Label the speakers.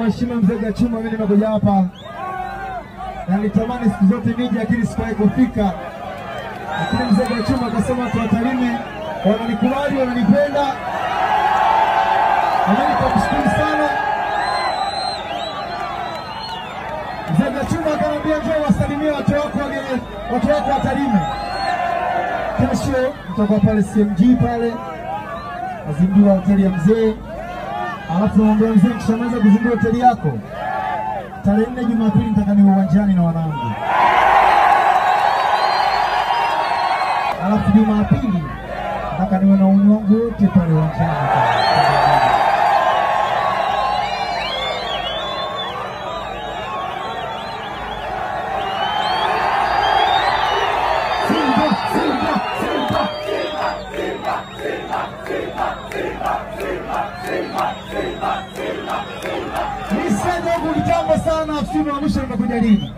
Speaker 1: heshima Mzee Gachuma, mimi nimekuja hapa na nilitamani siku zote nije lakini sikuwahi kufika. Lakini Mzee Gachuma akasema watu wa Tarime wananikubali, wananipenda. Na mimi nikamshukuru sana. Mzee Gachuma akaniambia njoo wasalimie watu wako wageni, watu wako wa Tarime. Kesho nitakuwa pale CMG pale azindua hoteli ya mzee. Alafu naomba mzee, kishamaliza kuzindua hoteli yako tarehe 4 Jumapili nitaka niwe uwanjani na wanangu. Alafu Jumapili nataka niwe na wanangu wote pale uwanjani. Simba, Simba, Simba,
Speaker 2: Simba, Simba, Simba, Simba, Simba, Simba, Simba, Simba, Simba, Simba.
Speaker 1: Niseme huku kitambo sana, msimu wa mwisho nimekuja lini?